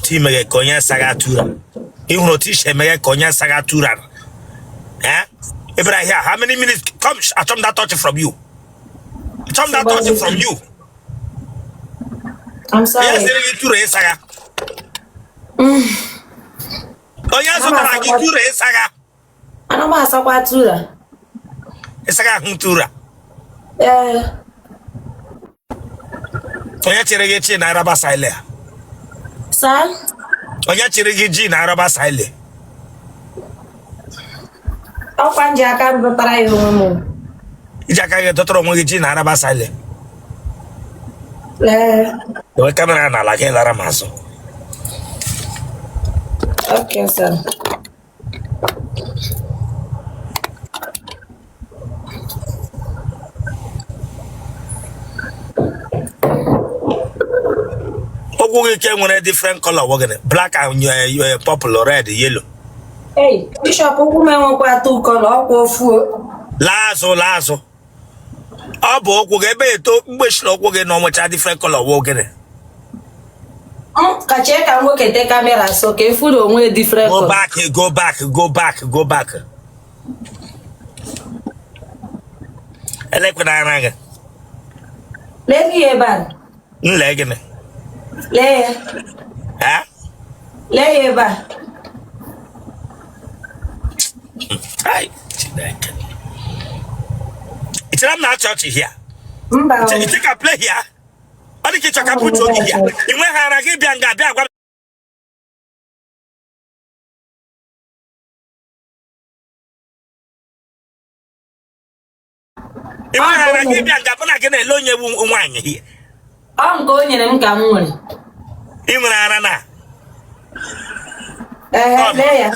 Otu i meghe ka onye saga tura. Ị hụrụ otu i si emeghe ka onye saga tura. Eh? Ị bịara here, how many minutes? Come, achọ m that touch from you. Achọ m that touch from you. I'm Onye sorry. sịrị gị tura ịsaga. Onye zụtara gị tura ịsaga. Ana m asakwa tura. Ịsaga ahụ tura. Ee. Onye chịrị gị chi na araba saile a? Sir? Onye chịrị gị ji na araba saile? Ọkwa m ji aka m zụtara ya onwe m. I ji aka gị dọtara onwe gị ji na araba saile. Ee. Dewe camera n'ala gị lara m azụ. Okay, sir. Ụkwụ gị ke nwere different color wụ gịnị? Black and purple, red, yellow. Hey, Bishop, ụkwụ m enwekwa two color, ọkwa ofu o. Laa azụ, laa azụ. Ọ bụ ụkwụ gị ebe eto mgbechiri ụkwụ gị na ọ nwecha different color wụ gịnị? Ka chee ka m wekete camera so ka ị fụ na o nwe different Go color. back, go back, go back, go back. Elekwana ara gị. Lee gị ebe a. M lee gịnị? Lee ya. Eh? Lee ya ebe a. Ai, Chineke. Ị chere m na-achị ọchị here? Mba o. You think I play here? Ọ dị ka ị chọ ka m butuo gị here. Ị nweghị ara gị bịa nga bịa gwa m. Ị nweghị ara gị bịa nga mụ na gị na-ele onye wu nwaanyị here. Ọ nke o nyere m ka m nwere. Ị nwere ara na? Ee, lee ya.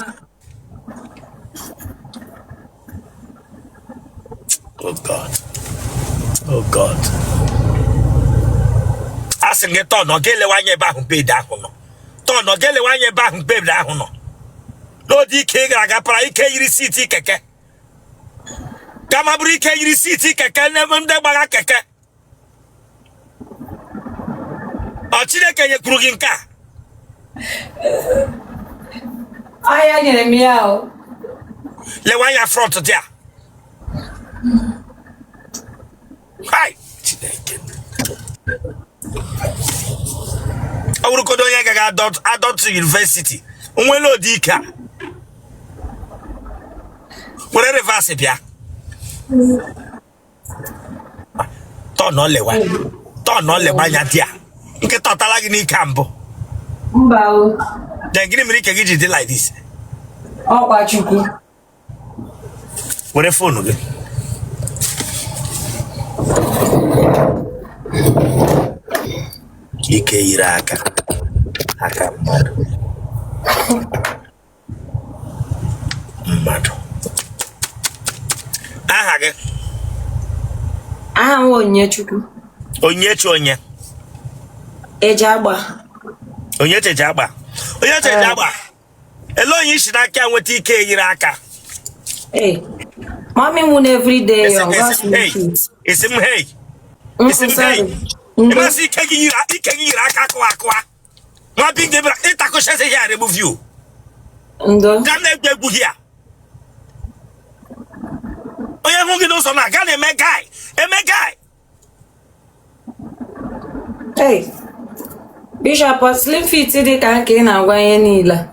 Oh God. Oh God. A sị gị turn ọ ga-elewe anya ebe ahụ bed ahụ nọ. Turn ọ ga-elewe anya ebe ahụ bed ahụ nọ. N'ụdị ike ị gara aga para ike yiri seat keke. Kama bụrụ ike yiri seat keke n'ebe ndị gbara keke. Ọ Chineke nyekwuru gị nke a. Ọ ya nyere m ya o. Lewe anya front dị a. Hai! Chineke. Ọ bụrụgodo onye gaga adult university, nwere ụdị ike a. Were reverse bịa. Turn lewa turn lewa anya dị a nkịta ọtala gị n'ike a mbụ. Mba o. Then gịnị mere ike gị ji dị like this? Ọkwa Chukwu. Were phone gị. Ike yiri aka aka mmadụ mmadụ. Aha gị? Aha m Onyechukwu. Onyechi onye? Ejeagba. Onyechi Ejeagba. Onyechi Ejeagba. Ele onye i si n'aka nweta ike yiri aka? Hey, mommy m na everyday young. Ị sị m hey. Ị sị m hey. Ị masị ike gị yiri aka akụwa akụwa. Nwa bi nke bịara ịtakụchasị here remove you. Ndo. Ka m na-egwu egwu here. Onye hụ gị n'ụzọ na-aga na-eme guy, eme guy. Hey. Bishop, slim fit dị ka nke ị na-agwa ihe niile.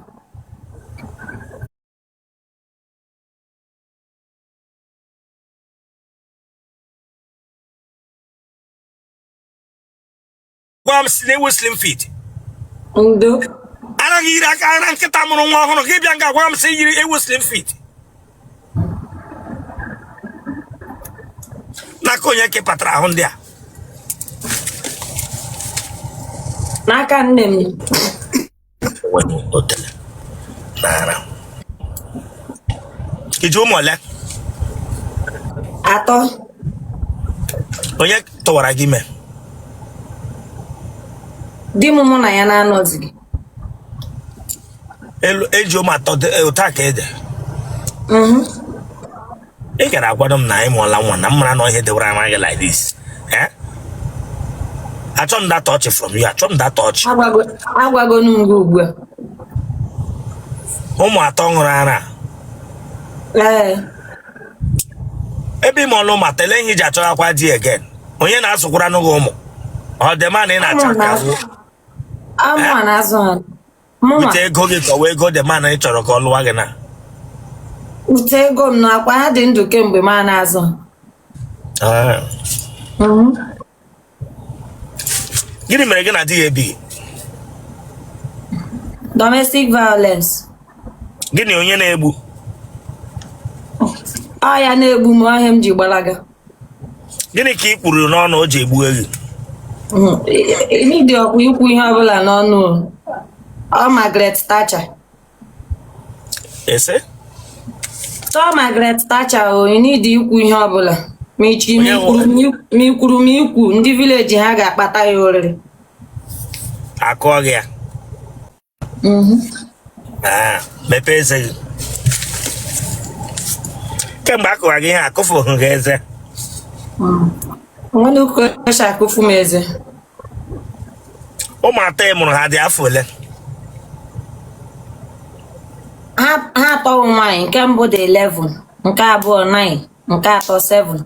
Gwa m si na ị wụ slim fit. Ndo. Ara gị yiri aka ara nkịta mụrụ nwa ọhụrụ gị bịa nga gwa m sị yiri ị wụ slim fit. N'aka onye ka ị patara ahụ ndị a? N'aka nne m. Otele na ara. I ji ụmụ ole? 3. Onye tụwara gị ime? Di m mụ na ya na-anọzighị. Elu eji ụmụ atọ otu a ka ede. Ị gara agwado m na ị mụọla nwa na m mara na ihe dewara ara gị like this. Eh? Achọ m that touch from you. Achọ m that touch. Agwagonu m gị ugbu a. Ụmụ atọ ṅụrụ ara. Ee. Ebe ime ọlụ ụmụ atọ, ele ihe iji achọghakwa di again? Onye na-azụkwara gị ụmụ? Ọ dị ma na ị na-acha ka azụ. Amụ na-azụ ha. Mụnwa. Wite ego gị ka ọ wee ego the man ị chọrọ ka ọ lụwa gị na. Ute ego m na akwa ha dị ndụ kemgbe m a na-azụ ha. Ah. Gịnị mere gị na di ya ebighị? Domestic violence. Gịnị onye na-egbu? Ọ ya na-egbu m ọhịa m ji gbalaga. Gịnị ka ị kwuru n'ọnụ o ji egbu gị? Ịdị ọkwa ikwu ihe ọbụla n'ọnụ o. Ọ Margaret Thatcher. Ese? Tọọ Margaret Thatcher o, ị need ikwu ihe ọbụla. Ma ichi ma ikwuru ma ikwu, ndị village ha ga-akpata ya oriri. Akụọ gị ya. Ah, mepee eze gị. Kemgbe a kụwa gị ihe akụfughị gị eze. Nwanne ụkọchị akụfu m eze. Ụmụ atọ ị mụrụ ha dị afọ ole? Ha atọ wụ nwaanyị, nke mbụ dị 11, nke abụọ 9, nke atọ 7.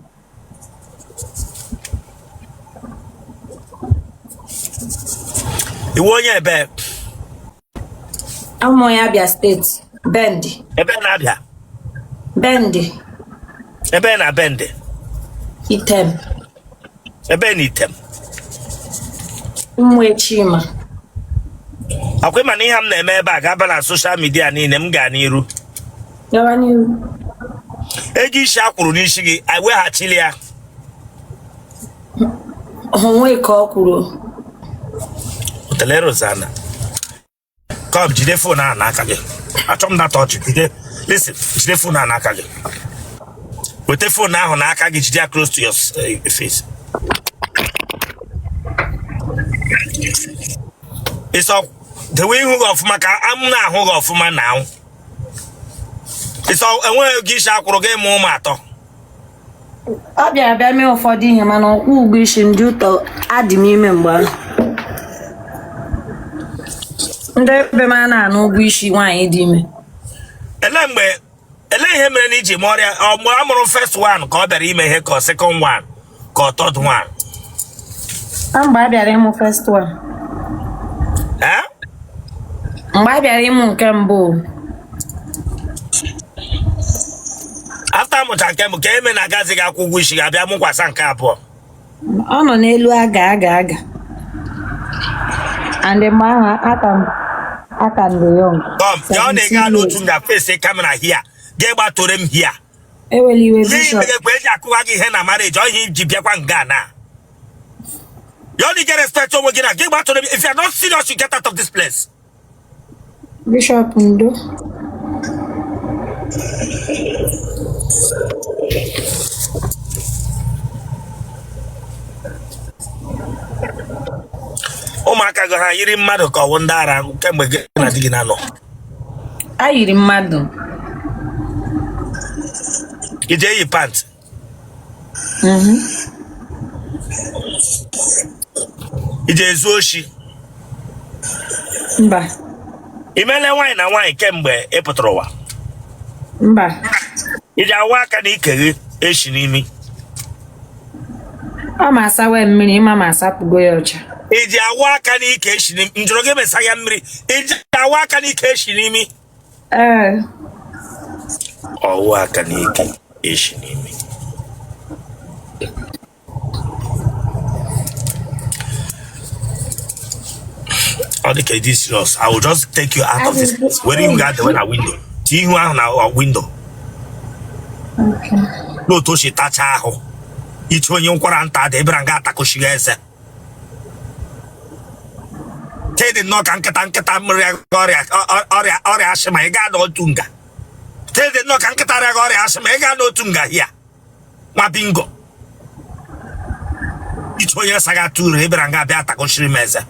Ị wụ onye ebe? Abụ m onye Abia steeti, Bende. Ebe na Abia? Bende. Ebe na Bende? Item. Ebe na Item? Ụmụechima. Akwa ịma na ihe m na-eme ebe a ga-aba na social media niile m gaa n'iru. Gawa n'iru. Ego isi a kwụrụ n'isi gị, eweghachili ya. Onwe ka ọ kwuru. Otele Rosanna. Come, jide phone ahụ n'aka gị. Achọ m that touch. Jide, listen, jide phone ahụ n'aka gị. Weta phone ahụ n'aka gị, jide ya close to your face. Ịsọ dewe ihu gị ọfụma ka m na-ahụ gị ọfụma na anwụ. Ịsọ enweghị ego isi akwụrụ gị mụ ụmụ atọ. Ọ bịara bịa mee ụfọdụ ihe mana ọkwụ ụgwọ isi m dị ụtọ adị m ime mgbe ahụ. Ndị ebe m a na-anụ ụgwọ isi nwaanyị dị ime. Ele mgbe ele ihe mere na iji ma ọrịa ọ mgbe a mụrụ first one ka ọ bịara ime ihe ka ọ second one ka ọ third one? A mgbe a bịara ịmụ first one. Eh? Mgbe a bịara ịmụ nke mbụ. After amụcha nke mbụ ka eme na agazighị akwụ ụgwọ isi ga-abịa mụkwasa nke abụọ. Ọ nọ n'elu aga aga aga. And mgbe ahụ aka m dị young. Come, ya ọ na-ega n'otu nga face camera here ga-egbatore m here. Ewela iwe Ihe Bishop. imegekwa eji akụwa gị ihe na marriage ọ ihe iji bịakwa nga na. You only get respect onwe gị na gị gbatore m. If you are not serious, you get out of this place. Bishop Ndo. Ụmụaka gị ha yiri mmadụ ka ọwụ ndị ara kemgbe gị na di gị na-anọ? A yiri mmadụ. Iji eyi pant? Iji ezu oshi? Mba. Imele nwaanyị na nwaanyị kemgbe ị pụtara ụwa? Mba. Iji awa aka na ike gị eshi n'imi? Ọ ma asawa mmiri ịma ma asapụgo ya ọcha. Iji awa aka na ike eshi n'imi? M jụrụ gị mesa ya mmiri. Iji awa aka na ike eshi n'imi? Ee. Ọwụ aka na ike eshi n'imi. Ọ dị ka ịdị serious. I will just take you out of this place. Were ihu ga-adewe na window. Tie ihu ahụ na window. N'otu o si tacha ahụ. Iche onye nkwara nta dị ịbịara nga atakụchighị eze. Tedị nnọọ ka nkịta nkịta mmiri ọrịa ọrịa ọrịa asị ma ị gaa n'otu nga. Tedị nnọọ ka nkịta rịa ọrịa asị ma ị gaa n'otu nga hia. Nwa bingo. Iche onye saga tụrụ ịbịara nga abịa atakụchiri m eze.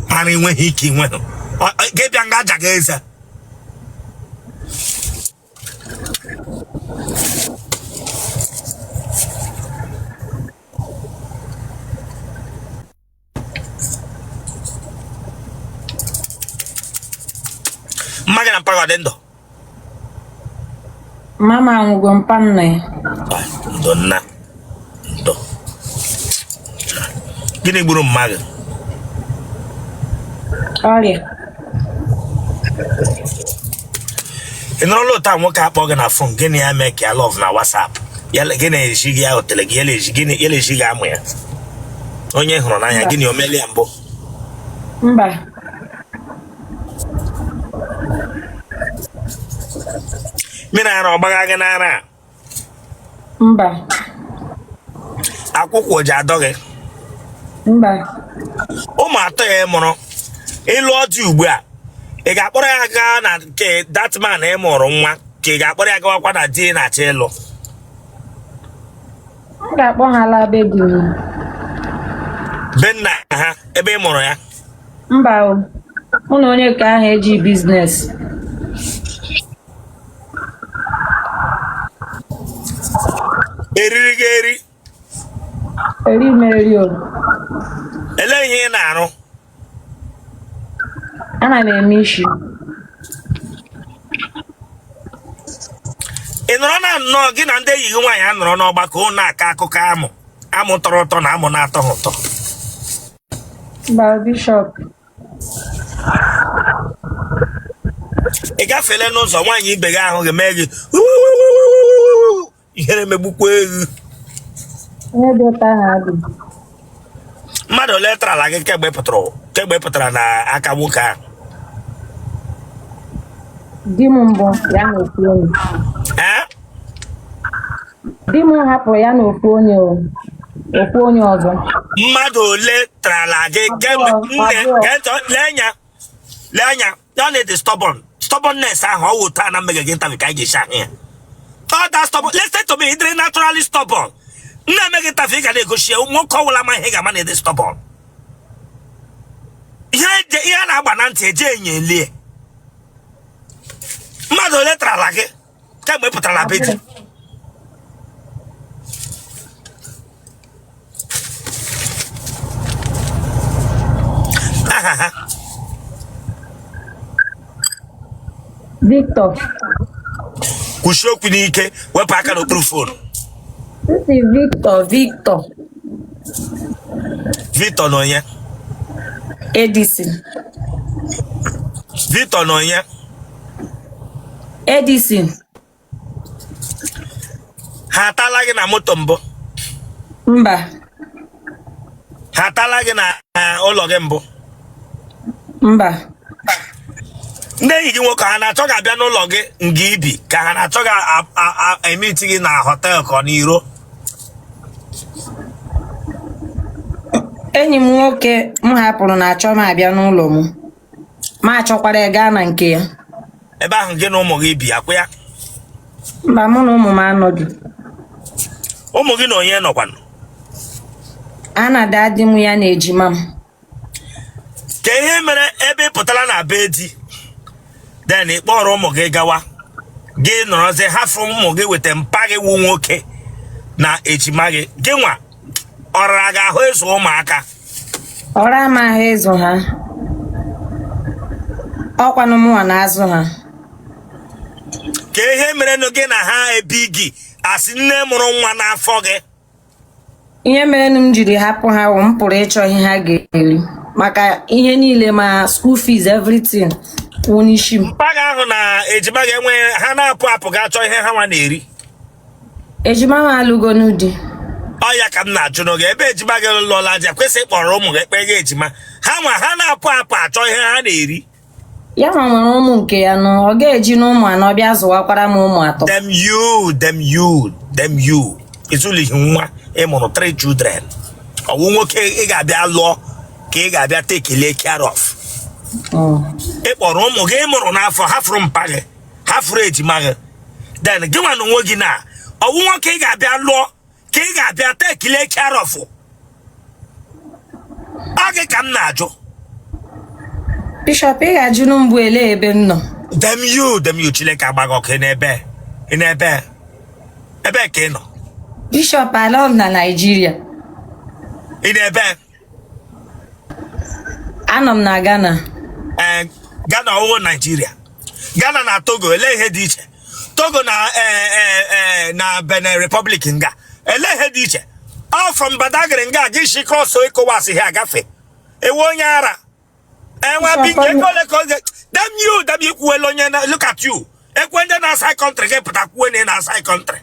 Ara enweghị ike inwe gị bịa nga aja gị eze. Mma gị na mpa gị ọ dị ndụ? Mama m anwụgo, mpa m nọ ya. Ndo nna, ndo. Gịnị gburu mma gị? Ọrịa. Ị nọrọla otu a nwoke akpọ gị na phone, gịnị ya mee ka ya love na WhatsApp ya, gịnị na-eji gị ya otele gị ya na-eji gịnị ya na-eji gị amụ ya onye hụrụ n'anya, gịnị o meela ya mbụ? Mba. Mmiri ara ọ gbagha gị n'ara? Mba. Akwụkwụ ji adọ gị? Mba. Ụmụ atọ ya ị mụrụ, ị lụọ di ugbu a, ị ga-akpọrọ ya gaa na nke that man ị mụrụ nwa, ka ị ga-akpọrọ ya gawakwa na di ị na-achọ ịlụ? M ga-akpọ ha laa be di m. Be nna ha ebe ị mụrụ ya? Mba o, mụ na onye nke ahụ eji business. Eriri gị eri? Eri m eri o. Elee ihe ị na-arụ? Ana m eme isi. Ị nọrọ na nnọọ gị na ndị enyi gị nwaanyị anọrọ n'ọgbakọ ụnụ na-akọ akụkọ amụ amụ tọrọ ụtọ na amụ na-atọghị ụtọ? Mba, Bishop. Ị gafele n'ụzọ, nwaanyị ibe gị ahụ ga-eme gị ihere emegbukwa gị? Ihe dị ụtọ ahụ adị. Mmadụ ole tarala gị kemgbe ị pụtara na aka nwoke ahụ? Di m mbụ ya na ofu onye. Ee? Di m hapụrụ ya na ofu onye o. Ofu onye ọzọ. Mmadụ ole tarala gị kemgbe? Abụọ. Nne. Abụọ. Gee ntị, lee anya, lee anya ya na-ede stubborn stubbornness ahụ, ọ wụ taa na mmega gị interview ka anyị ga-esi ahụ ya. Ọ da stubborn. Listen to me, ị dịrị naturally stubborn. M na-eme gị interview, ị ga na-egosi ya nwoke ọbụla ma ihe ga-ama na ị dị stubborn. Ihe a na-agba na ntị eje enye elie. Mmadụ ole tarala gị kemgbe ị pụtara na be di? Aha ha? Victor. Kwuchie okwu n'ike, wepụ aka n'okpuru phone. M sị Victor, Victor. Victor na onye? Edison. Victor na onye? Edison. Ha atala gị na moto mbụ? Mba. Ha atala gị na ụlọ gị mbụ? Mba. Ndị enyi gị nwoke ha na-achọ ga-abịa n'ụlọ gị nga i bi, ka ha na-achọ ga-emeet gị na hotel ka ọ n'iro? Enyi m nwoke m hapụrụ na-achọ m abịa n'ụlọ m, ma achọkwara ya gaa na nke ya. Ebe ahụ gị na ụmụ gị bi, akwa ya? Mba, mụ na ụmụ m anọghị. Ụmụ gị na onye nọkwanụ? A na daddy m ya na ejima m. Ka ihe mere ebe ị pụtara na be di, then ị kpọrọ ụmụ gị gawa, gị nọrọzie hafụ ụmụ gị weta mpa gị wụ nwoke na ejima gị, gị nwa ọ rara gị ahụ ịzụ ụmụaka? Ọ ra m ahụ ịzụ ha, ọkwanụ mụnwa na-azụ ha. Ka ihe mere nụ gị na ha ebighị asị nne mụrụ nwa n'afọ gị? Ihe mere m jiri hapụ ha bụ m pụrụ ịchọ ihe ha ga-eri, maka ihe niile, ma school fees, everything wụ n'isi m. Mpa gị ahụ na ejima gị enweghị ha na-apụ apụ ga achọ ihe ha nwa na-eri? Ejima m alụgonu di. Ọ ya ka m na-ajụ n'oge ebe ejima gị lụọla di, kwesị ịkpọrọ ụmụ gị kpee ejima ha nwa ha na-apụ apụ achọ ihe ha na-eri. Ya nwa nwere ụmụ nke ya nụ, ọ ga-eji na ụmụ anọ bịa zụwakwara m ụmụ atọ. Damn you, damn you, damn you. Ịzụlighị nwa, ị mụrụ three children. Ọ wụ nwoke ị ga-abịa lụọ ka ị ga-abịa take care of? Ị kpọrọ ụmụ gị ị mụrụ n'afọ, hafụrụ mpa gị, hafụrụ ejima gị, then gị nwa na onwe gị na ọ wụ nwoke ị ga-abịa lụọ ka ị ga-abịa take care of? Ọ gị ka m na-ajụ. Bishop, ị ga-ajụnụ mbụ ele ebe m nọ. Damn you, damn you. Chineke agbaghị ọkụ. Ị n'ebe ị n'ebe ebe ka ị nọ? Bishop, anọ m na Naịjirịa. Ị n'ebe? Anọ m na Ghana. Ee, Ghana ọwụwụ Naijiria. Ghana na Togo, ele ihe dị iche? Togo na na Benin Republic nga, ele ihe dị iche? All from Badagry nga gị shi cross ECOWAS ihe agafe. Ewe onye ara enwe bi nke ego ole ka oge. Damn you, damn you. Kwuwela onye na look at you. Ekwe ndị na-asa country gị pụta kwuwe na ị na-asa country.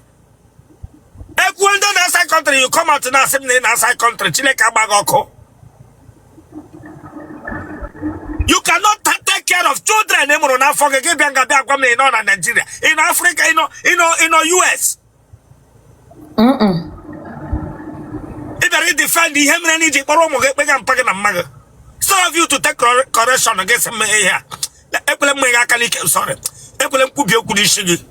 Ekwuo ndị na-asa country, you come out na-asị m na ị na-asa country. Chineke agba gị ọkụ. You cannot take care of children ị mụrụ n'afọ gị. Gị bịa nga bịa gwa m na ị nọ na Nigeria, ị nọ Africa, ị nọ US. Ị bịara idefend ihe mere na iji kpọrọ ụmụ gị kpega mpa gị na mma gị. Instead of you to take correction, gị sị m ihe a ekwele m gị aka n'ike. Sorry, ekwele m kwubi okwu n'isi gị.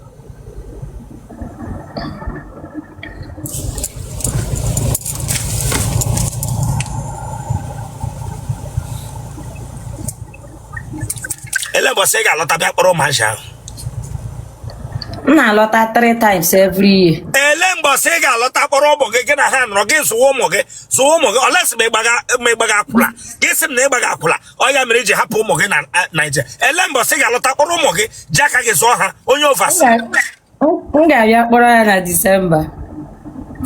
Ele mbọsị ị ga-alọta bịa kpọrọ ụmụazị ahụ? M na-alọta three times every year. Ele mbọsị ị ga-alọta kpọrọ ụmụ gị, gị na ha nọrọ, gị zụwa ụmụ gị, zụwa ụmụ gị? Olesi ma ịgbaga akwụla, gị sị m na ịgbaga akwụla, ọ ya mere iji hapụ ụmụ gị na Naịjirịa. Ele mbọsị ị ga-alọta kpọrọ ụmụ gị, ji aka gị zụọ ha, onye overseas? M ga-abịa kpọrọ ya na Disemba.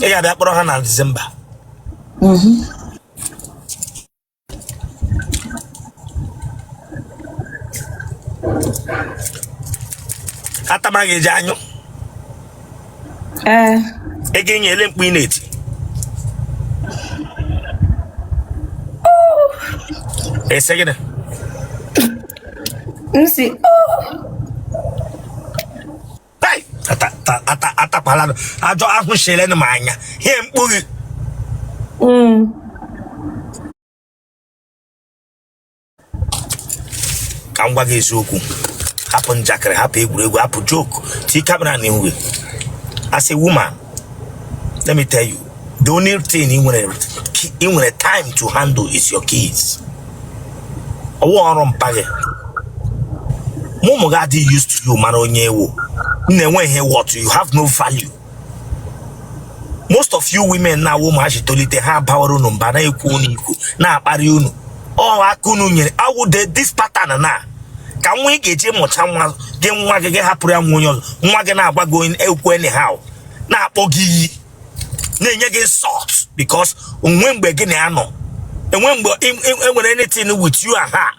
Ị ga-abịa kpọrọ ha na Disemba? Mhm. Atamaghị eji anyụ. Ee. Ego enyi, ele mkpu ị na-eti? Ese gịnị? M si Hey! Atakwala ajọ ahụ shele m anya ihe mkpu gị. Ka m gwa gị eziokwu, hapụ njakịrị, hapụ egwuregwu, hapụ joke, tii camera n'ihu gị. As a woman, let me tell you, the only thing ị nwere time to handle is your kids. Ọwụ ọrụ mpa gị ma ụmụ gị adịghị used to you, mara onye ewu m na-enwe ihe what you have, no value. Most of you women na-awụ ụmụazị tolite, ha bawara unu mba, na-ekwu unu ikwu, na-akparị unu. Ọ aka unu nyere awụde this pattern na ka nwa ị ga-eji mụcha nwa gị, nwa gị, gị hapụrụ ya nwa onye ọzọ. Nwa gị na-agwa gị onye ekwu anyhow, na-akpọ gị iyi, na-enye gị insult, because onwe mgbe gị na ya nọ, enwe mgbe enwere anything with you and her.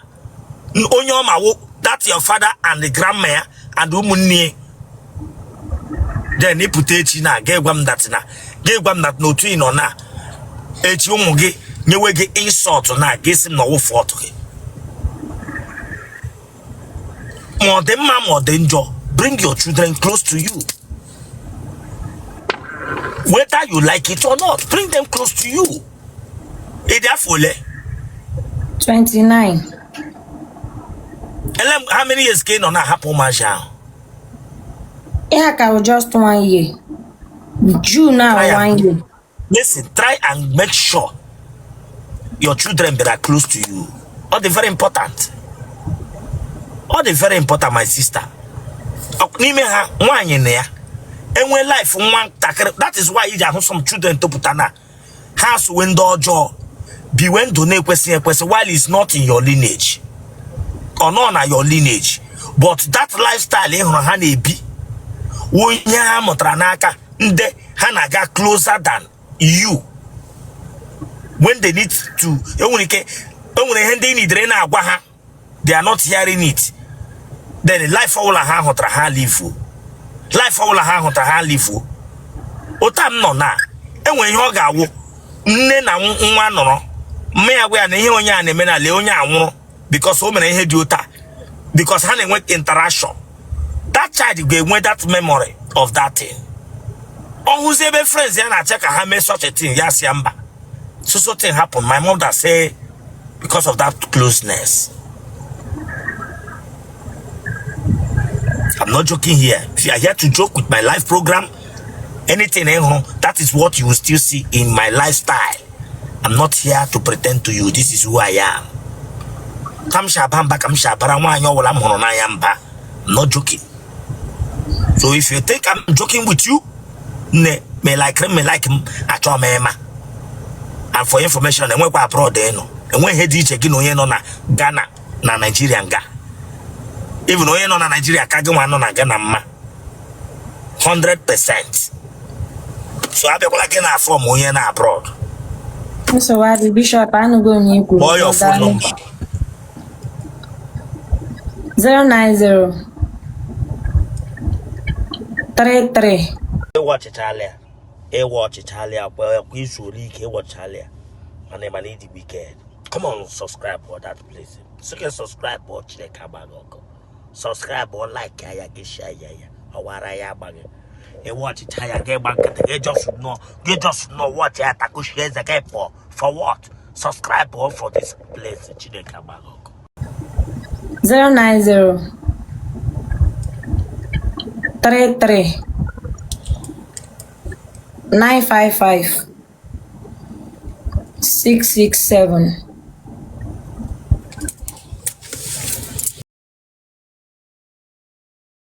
Onye ọ ma wụ that your father and the grandma ya and ụmụnne ya. Then ịpụta echi na ga gwa m that na ga gwa m that na otu ị nọ na echi, ụmụ gị nyewe gị insult na gị sị m na ọwụ fault gị. Ma ọ dị mma ma ọ dị njọ, bring your children close to you. Whether you like it or not, bring them close to you. Ị dị afọ ole? 29. Ele how many years ka ị nọ na-ahapụ ụmụazị ahụ? Ihe a ka bụ just one year. June now. Try One and year. Listen, try and make sure your children be close to you. All the very important, all the very important, my sister. N'ime ha nwaanyị na ya enwe life nwa ntakịrị. That is why iji ahụ some children topụta na ha sowe ndị ọjọọ, biwe ndụ na-ekwesịghị ekwesị, while it's not in your lineage. Ọ nọ na your lineage, but that lifestyle ị hụrụ ha na-ebi wụ ihe ha mụtara n'aka ndị ha na-aga closer than you. When they need to, enwere ike enwere ihe ndị ị nidere na-agwa ha, they are not hearing it. Then life ọbụla ha hụtara ha live, life ọbụla ha hụtara ha live. Ụta m nọ na enwere ihe ọ ga-awụ nne na nwa nọrọ, mma ya gwa ya na ihe onye a na-eme na lee onye a nwụrụ because o mere ihe dị ụta, because ha na-enwe interaction. That child ga-enwe that memory of that thing. Ọ hụzi ebe friends ya na-achọ ka ha mee such a thing, ya si ya mba, so so thing happen, my mother say, because of that closeness. I'm not joking here. If you are here to joke with my life program, anything ị hụrụ, that is what you will still see in my lifestyle. I'm not here to pretend to you. This is who I am. Ka m si aba mba, ka m si abara nwaanyị ọbụla m hụrụ n'anya mba. I'm not joking. So if you think I'm joking with you, nne, may like m, may like m, achọ m ịma. And for information, enwekwa abroad ị nọ, enwe ihe dị iche gị na onye nọ na Ghana na Nigeria nga. Even onye nọ na Naịjirịa ka gị nwa nọ na Ghana mma 100%. So abịakwala gị na form onye na abroad. Nsogbu adị, Bishop, anụgo m ihe i kwuru. Kpọọ your phone Daalụ. number. 090 33. Ịwa ọchịchalị ya, ịwa ọchịchalị ya kwa kwa izu ole ike ịwọchalị ya, mana ịma na ịdị wicked. Come on, subscribe for that place. Sị subscribe ọ, Chineke agbaghị ọkụ. Subscribe ọ, like ya, gị share ya, ya ọwara ya agbaghị. Ịwa ọchịcha ya, gị gba nkịtị, gị just nọ, gị just nọ watch ya, takushie eze gị pụọ. For what? Subscribe ọ for this place. Chineke agbaghị ọkụ. 090 33 955 667.